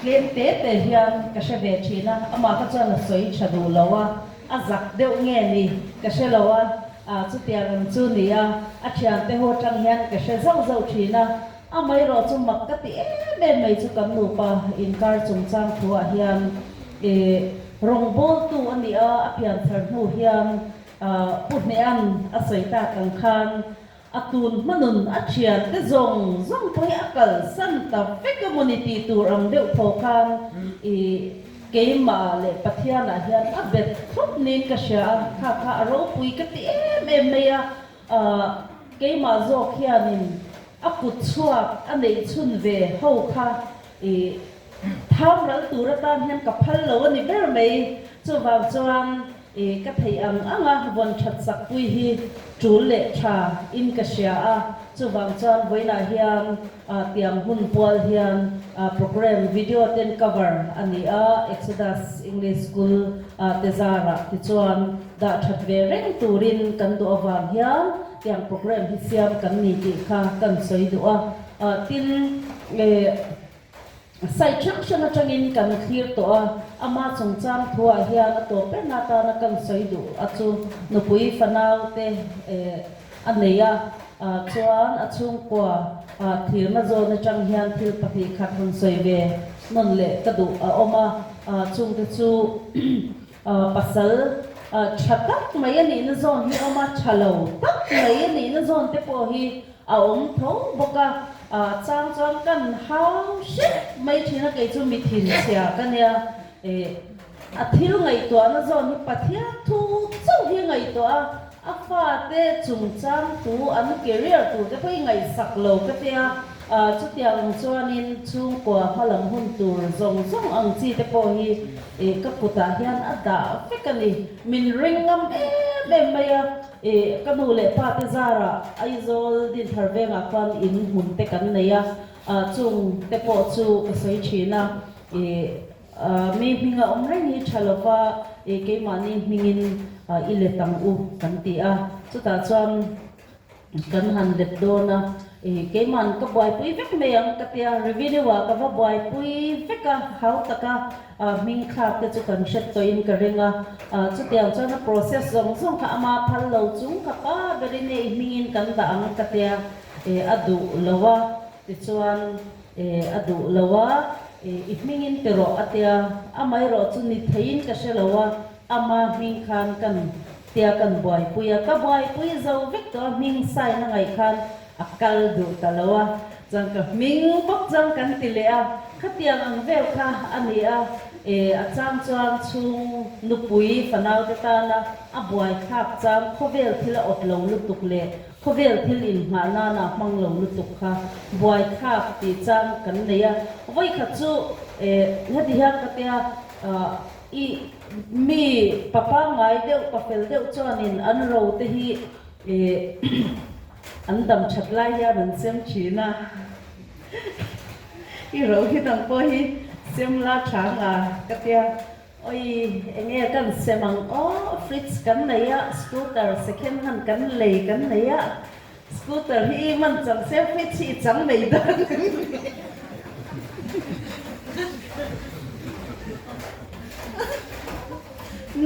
tlem te te hian ka hre ve thin a, amah kha chuan a sawi tha duh lo a, a zak deuh nge ni ka hre lo a, chutiang ang chu ni a, a thiante ho atang hian ka hre zauh zauh thin a, amaherawh chu mak ka ti em em mai chu kan nupa inkar chungchang thuah hian rawngbawltu a nih a, a pianthar hnu hian Pu Hnehan a sawi tak ang khan A tun hmanun a thiante zawng zawng pawh hi a kalsan ta vek emaw ni tih tur ang deuh thaw khan i keimah leh Pathianah hian a bet thlawp niin ka hria a, kha kha a ropui ka ti em em mai a, keimah zawk hianin a kut chhuak a neih chhun ve ho kha i tham ral tur atan hian ka phal lo a ni ber mai, chuvang chuan I ka theih ang ang a vawn that sak pui hi tul leh tha in ka hria a, chuvang chuan vawiinah hian tiang hun pual hian program video ten cover a ni a, Exodus English School te zarah tichuan dah that ve reng turin kan duh avang hian tiang program hi siam kan ni tih kha kan sawi duh a, tin Site hrang hrang atangin kan thlir tawh a, ama chungchang thuah hian a tawp berna atana kan sawi duh a chu nupui fanau te a nei a, chuan a chhungkua thlirna zawn atang hian thil 2 khat rawn sawi ve nawn leh ka duh a awm a, chungte chu pasal tha tak mai a nihna zawn hi a awm a, tha lo tak mai a nihna zawn te pawh hi A awm tho bawk a, a chang chuan kan hau hrep mai thin a, kei chu mi thinchhia ka nia, eh a thil ngaihtuahna zawn hi Pathian thu chauh hi a ngaihtuah a, a fate chungchang tu an career tur te pawh hi ngaihsak lo ka tia, chutiang ang chuanin chhungkua hmalam hun tur zawng zawng ang chi te pawh hi eh ka kutah hian a dah vek a ni, min ring ngam em em mai a. I ka nu leh pa te zarah Aizawl Dinthar vengah khuan in hmun te kan nei a, chung te pawh chu ka sawi thin a, i mi hminga awm reng hi tha lova i keimahni hmingin i let ang u kan ti a, chutah chuan kan han let dawn a, I keiman ka buaipui vek mai ang ka tia, revenue ah ka va buaipui vek a, hau taka hming thlak te chu kan hret tawhin ka ring a, chutiang chuan a process zawng zawng kha ama phal lo chung kha pa berin e i hmingin kan dah ang ka tia, e a duh lo a, tichuan e a duh lo a, i hmingin ti rawh a tia, amaherawh chu ni theiin ka hre lo a, ama hming khan kan Tia kan buaipui a, ka buaipui zo vek tawh a, hming sign a ngaih khan a kal duh ta lo a. Chuan ka hming bawk chuan kan ti leh a, khatiang ang vel kha a ni a, e a chang chuan chhung nupui fanaute tana a buaithlak chang khawvel thil a awt lo lutuk leh khawvel thil inngah nana hmang lo lutuk kha buaithlak tih chang kan nei a, vawikhat chu e heti hian ka tia i mi pa pangngai deuh pa fel deuh chuanin an ro te hi e An dam that lai hian an sem thin a, i ro hi dang pawh hi sem la tha nga ka tia, Oi enge kan sem ang aw, fridge kan nei a, scooter second hand kan lei kan nei a, scooter hi i man chang se fridge hi i chang mai dan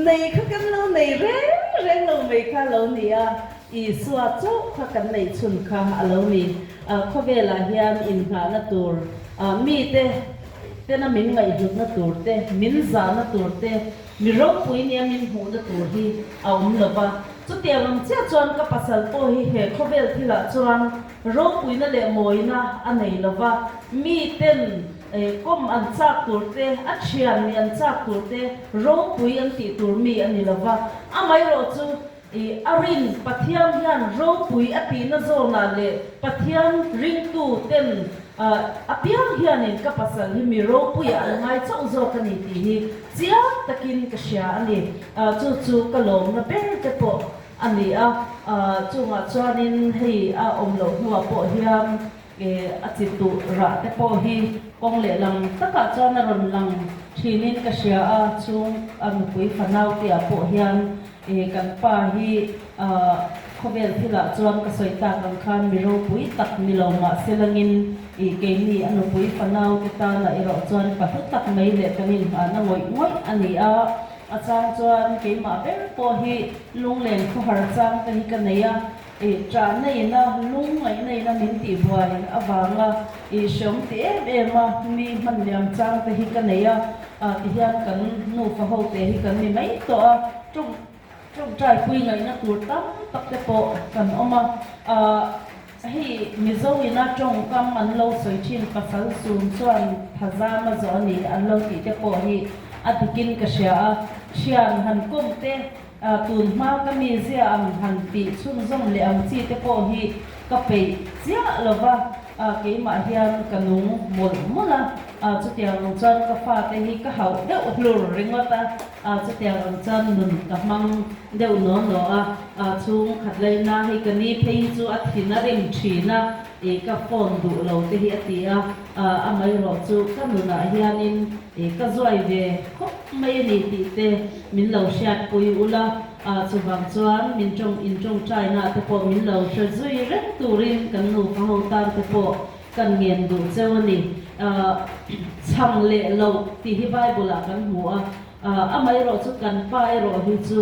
Nei kha kan lo nei reng reng lo mai kha a lo ni a, Isua chauh kha kan neih chhun kha a lo ni. Khawvelah hian inngahna tur, mite tena min ngaihhlutna tur te, min zahna tur te, mi ropui nia min hmuhna tur hi a awm lo va. Chutiang ang chiah chuan ka pasal pawh hi he khawvel thilah chuan ropuina leh mawina a nei lo va, miten Kawm an chak tur te, a thian nih an chak tur te, ropui an tih tur mi a ni lo va. Amaherawh chu i a rin Pathian hian ropui a tihna zawnah leh Pathian ringtu ten apiang hianin ka pasal hi mi ropuiah an ngai chauh zawk a ni tih hi chiang takin ka hria a ni. Chu chu ka lawmna ber te pawh a ni a. Chungah chuanin hei a awm loh hnuah pawh hian A chi tuh rah te pawh hi kawng lehlam takah chuan a rawn lang thinin ka hria a, chung a nupui fanau te ah pawh hian kan pa hi khawvel thilah chuan ka sawi tak ang khan mi ropui tak ni lo mahse langin keini a nupui fanau te tanah erawh chuan pa hlu tak mai leh kan inhmahna ngawih ngawih a ni a, a chang chuan keimah ber pawh hi lunglen khawhar chang te hi ka nei a. I ṭah neina, lungngaih neina min tih buai avanga i hreawm ti em em a, mi hman liam chang te hi ka nei a, tihian kan nufa ho te hi kan ni mai tawh a, ṭawng ṭawngṭai pui ngaihna tur tam tak te pawh kan awm a, hei Mizo ina ṭawngkam an lo sawi ṭhin pasal sun chuan thazam a zawh a ni an lo tih te pawh hi a dikin ka hria a, ṭhian han kawm te Tun hma ka mi zia ang han tih chhunzawm leh ang chi te pawh hi ka peih chiah lo va, keimah hian ka nung mawlh mawlh a, chutiang ang chuan ka fate hi ka hauh deuh hlur ringawt a, chutiang ang chuan nun ka hmang deuh naw naw a, chhung khat laina hei ka ni phei hi chu a thin a rim thin a, ka phone duh lo te hi a ti a, amaherawh chu ka nunah hianin ka zuai ve khawp mai a ni tih te min lo hriatpui ula, chuvang chuan min tawng in tawngtaina te pawh min lo hre zui reng turin kan nufa ho tan te pawh kan ngen duh cheu a ni. Chhang leh loh tih hi Bible ah kan hmu a, amaherawh chu kan pa erawh hi chu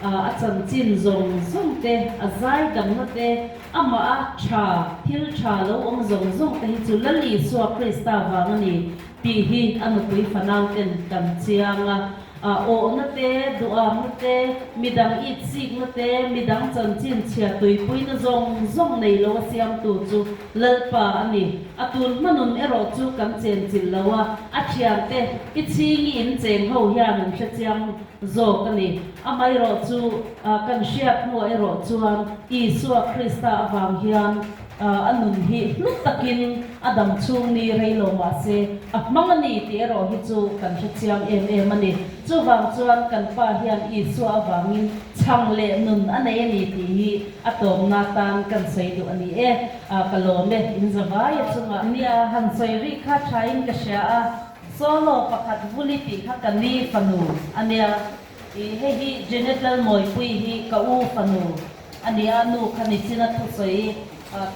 a chanchin zawng zawng te, a zai dangna te, amah a tha, thil tha lo awm zawng zawng te hi chu Lal Isua Krista vang a ni. Tih hi a nupui fanau ten kan chiang a, awhna te, duhamna te, midang itsikna te, midang chanchin chhia tuipuina zawng zawng nei lo a siamtu chu Lalpa a ni. A tun hmanun erawh chu kan chenchilh lo a, a thiante i chhingi in cheng ho hian an hre chiang zawk a ni. Amaherawh chu kan hriat hnuah erawh chuan Isua Krista avang hian A nun hi hlu takin a dam chhung ni rei lo mah se, a hmang a ni tih erawh hi chu kan hre chiang em em a ni. Chuvang chuan kan Pa hian Isua avangin chhang leh nun a nei a ni tih hi a tawmna tan kan sawi duh a ni e. Ka lawm e, in zavai a chungah. Nia, han sawi rih kha thain ka hria a, solo pakhat vuli tih kha ka ni fanu a nia. Hei hi Janet Lalmawipui hi ka u fanu. A ni a, nu kha nichin a thusawi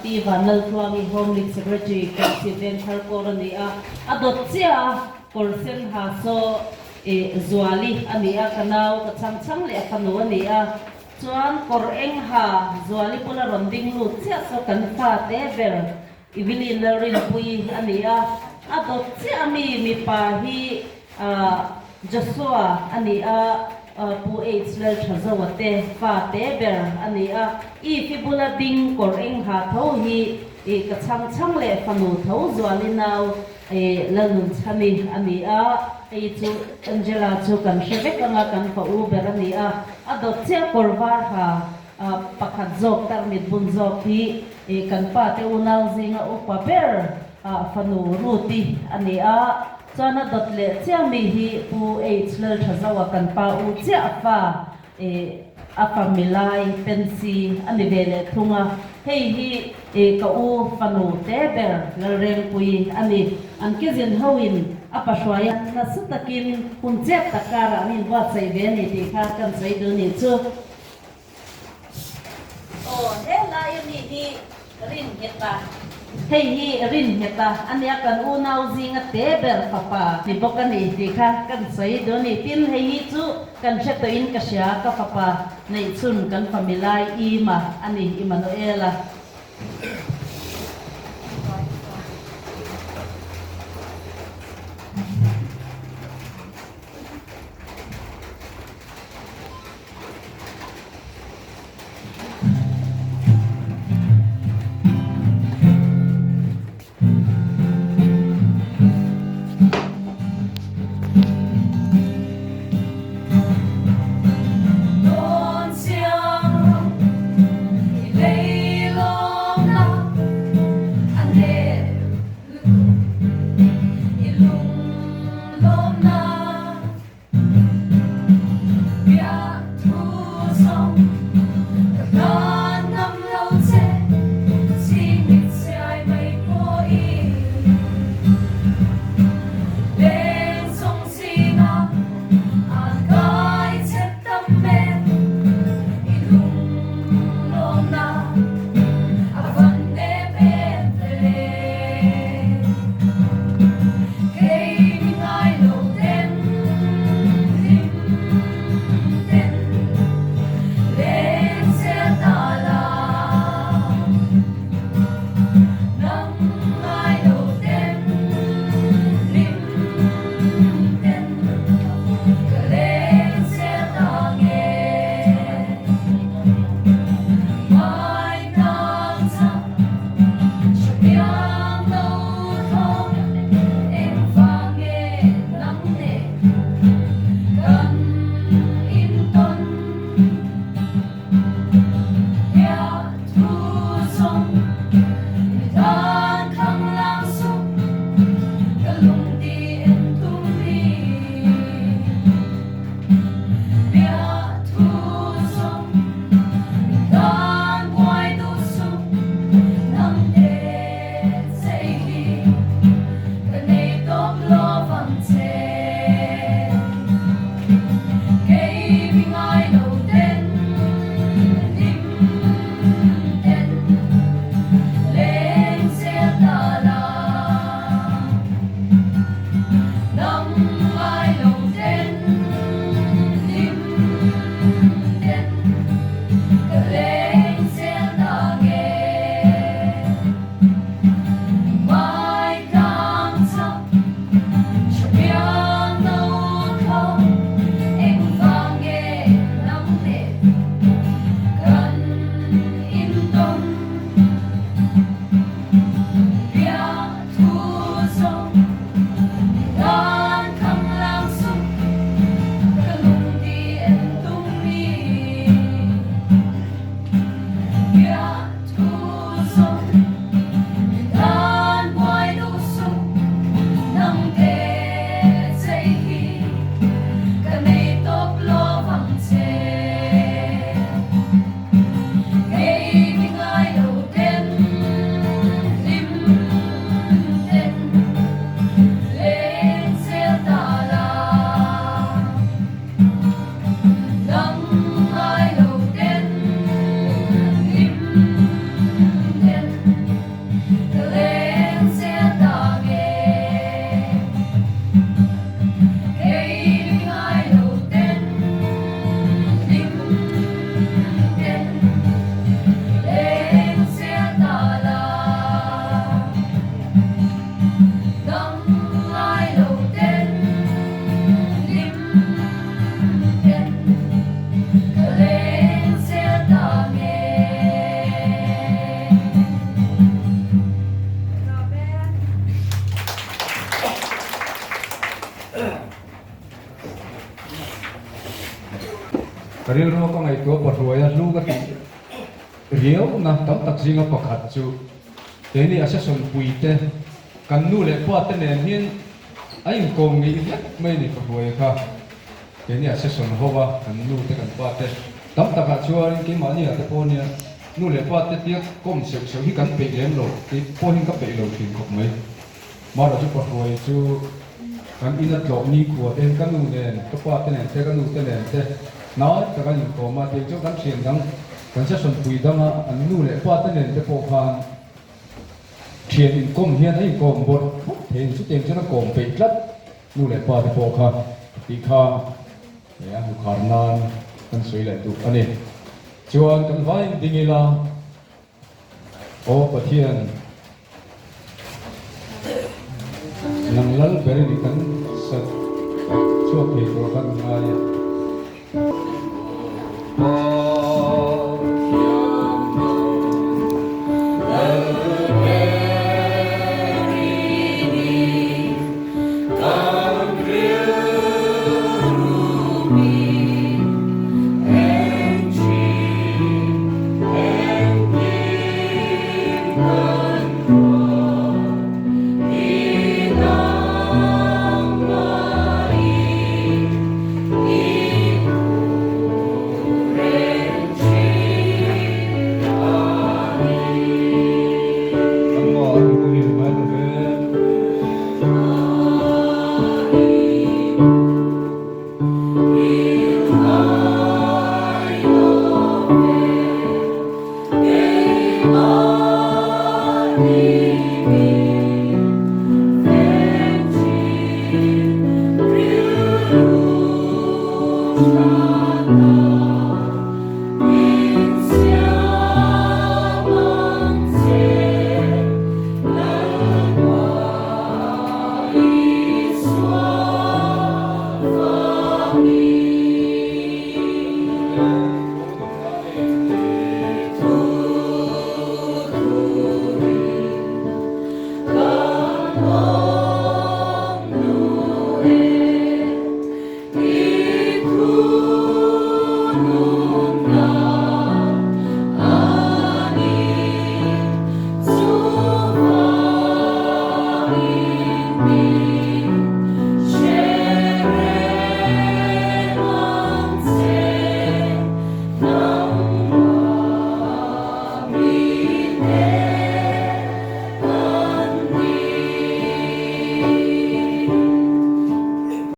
Pi Vanlaltluangi Home League Secretary Kosi Vengthar kawr a ni a, a dawt chiah a, kawr sen ha saw i Zuali a ni a, ka nau ka chhang chhang leh a fanu a ni a, chuan kawr eng ha Zuali bula rawn ding lut chiah saw kan fate ber Evelyn Lalrinpuii a ni a, a dawt chiah a mi mipa hi Joshua a ni a, Pu H Lalthazoa te fa te ber a ni a, Eve-i bula ding kawr eng ha tho hi. I ka chhang chhang leh fanu tho Zuali nau i Lalnunchhani a ni a, hei chu Angela chu kan hre vek anga kan fa u ber a ni a, a dawt chiah kawr var ha pakhat zawk tarmit bun zawk hi i kan pa te unau zinga upa ber fanu Ruth-i a ni a, chuan a dawt leh chiah mi hi Pu H Lalthazoa kan pa u chiah fa I a fa milai Pensy a ni ve leh thung a, hei hi i ka u fanu te ber Lalrengpui a ni. An kezin hoin a pahruai a, nasa takin hun chep tak karah an inbuatsaih ve a ni tih kha kan sawi duh nih chu. Aw, he lai a mi hi Rin nghet a. Hei hi rin nghet a, a nia kan unau zinga te ber fapa ni bawk a ni tih kha kan sawi duh a ni. Tin, hei hi chu kan hre tawhin ka hria, ka fapa neihchhun kan familai Ima a ni, Immanuela. Ka rilru ka ngaihtuah pahruai a hlu ka tih riauna tam tak zinga pakhat chu keini a session puite kan nu leh pa te nen hian a inkawm ngeih vek mai a ni pahruaia kha. Keini a session ho a kan nu te kan pa te tam takah chuan keimahni ah te pawh nia nu leh pa te tia kawm seuh seuh hi kan peih lem lo tih pawhin ka peih lo thin khawp mai. Mara chu pahruai chu kan ina tlawh nikhua te hian ka nu nen, ka pa te nen te, ka nu te nen te hnai tak an inkawm a, tiang chuan kan thian dang, kan session pui danga an nu leh pa te nen te pawh khan thian inkawm hian a inkawm bawrh bawrh thei a ni. Chutiang chuan a kawm peih tlat nu leh pa te pawh kha tih kha a hmukhar nan kan sawi leh duh a ni. Chuan kan vain ding ila. Aw Pathian, nang lal ber i ni kan sat chhuak thei tur khan ngai a.